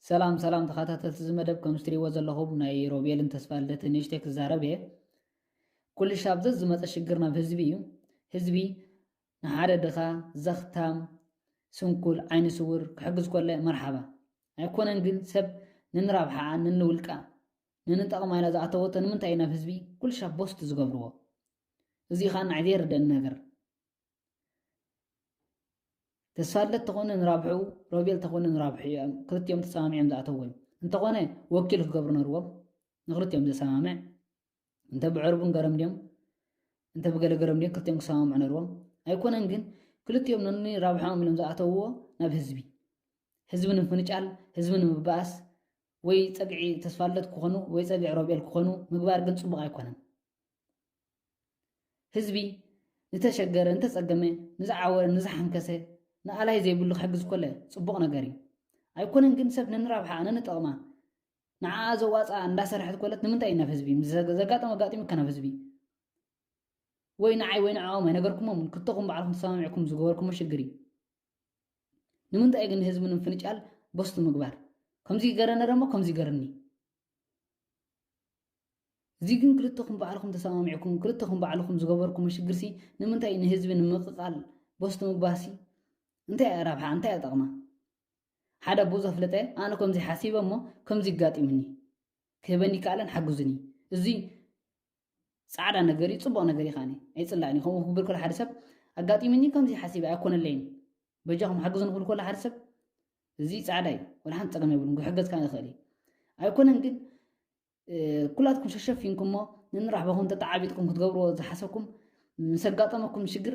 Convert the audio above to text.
ሰላም ሰላም ተኸታተልቲ እዚ መደብ፣ ከም እትሪእዎ ዘለኹም ናይ ሮቤልን ተስፋ ልደትን ንእሽተይ ክዛረብ እየ። ኩሉ ሻብ ዘዝመፀ ሽግር ናብ ህዝቢ እዩ። ህዝቢ ንሓደ ድኻ፣ ዘኽታም፣ ስንኩል፣ ዓይኒ ስውር ክሕግዝ ኮለ መርሓባ። ኣይኮነን ግን ሰብ ንንራብሓ፣ ንንውልቃ፣ ንንጠቕማ ኢላ ዝኣተወቶ ንምንታይ እዩ ናብ ህዝቢ ኩሉ ሻብ ቦስት ዝገብርዎ? እዚ ኸዓ ንዓይ ዘይርደኒ ነገር። ተስፋለት ተኾነ ንራብሑ፣ ሮቤል ተኾነ ንራብሑ እዮም። ክልቲኦም ተሰማሚዖም ዝኣተዎም። እንተኾነ ወኪል ክገብሩ ነርዎም። ንክልቲኦም ዘሰማምዕ። እንተ ብዕርቡን ገረም ድዮም፣ እንተ ብገለ ገረም ድዮም ክልቲኦም ክሰማምዑ ነርዎም። ኣይኮነን ግን ክልቲኦም ነኒ ራብሖም ኢሎም ዝኣተውዎ ናብ ህዝቢ። ህዝቢ ንምፍንጫል፣ ህዝቢ ንምብኣስ፣ ወይ ጸግዒ ተስፋለት ክኾኑ፣ ወይ ጸግዒ ሮቤል ክኾኑ ምግባር ግን ጽቡቕ ኣይኮነን። ህዝቢ ንተሸገረ፣ ንተጸገመ፣ ንዝዓወረ፣ ንዝሓንከሰ፣ ንኣላይ ዘይብሉ ክሕግዝ ኮለ ጽቡቕ ነገር እዩ። ኣይኮነን ግን ሰብ ነንራብሓ፣ ነንጠቕማ፣ ንዓኣ ዘዋጽኣ እንዳሰርሐት ኮለት ንምንታይ እዩ ናብ ህዝቢ? ምስ ዘገ-፣ ዘጋጠመ ኣጋጢሙ ከ ናብ ህዝቢ? ወይ ንዓይ ወይ ንዕኦም ኣይነገርኩሞምን? ክልተኹም ባዕልኹም ተሰማሚዕኩም ዝገበርኩሞ ሽግር እዩ። ንምንታይ ግን ህዝቢ ንምፍንጫል ቦስት ምግባር? ከምዚ ይገረነ ደሞ ከምዚ ይገርኒ። እዚ ግን ክልተኹም ባዕልኹም ተሰማሚዕኩም፣ ክልተኹም ባዕልኹም ዝገበርኩሞ ሽግርሲ ንምንታይ ንህዝቢ ንምቕቓል ቦስት ምግባርሲ? እንታይ እያ ረብሓ? እንታይ እያ ጠቕማ? ሓደ ኣቦ ዘፍለጠ፣ ኣነ ከምዚ ሓሲበ እሞ ከምዚ ይጋጢምኒ፣ ክህበኒ ይከኣለን ሓግዙኒ። እዚ ጻዕዳ ነገር እዩ፣ ጽቡቕ ነገር እዩ። ኻኒ ኣይጽላእን እዩ። ከምኡ ክብል ከሎ ሓደ ሰብ ኣጋጢምኒ ከምዚ ሓሲበ ኣይኮነለይን፣ በጃኹም ሓግዙኒ ክብል ከሎ ሓደ ሰብ፣ እዚ ጻዕዳ እዩ፣ ወላ ሓንቲ ጸገም የብሉን፣ ክሕገዝ ከኣ ይኽእል እዩ። ኣይኮነን ግን፣ እ፣ ኩላትኩም ሸሸፊንኩሞ ንንራሕበኹም ተጣዓቢጥኩም ክትገብርዎ ዝሓሰብኩም፣ ምስ ኣጋጠመኩም ሽግር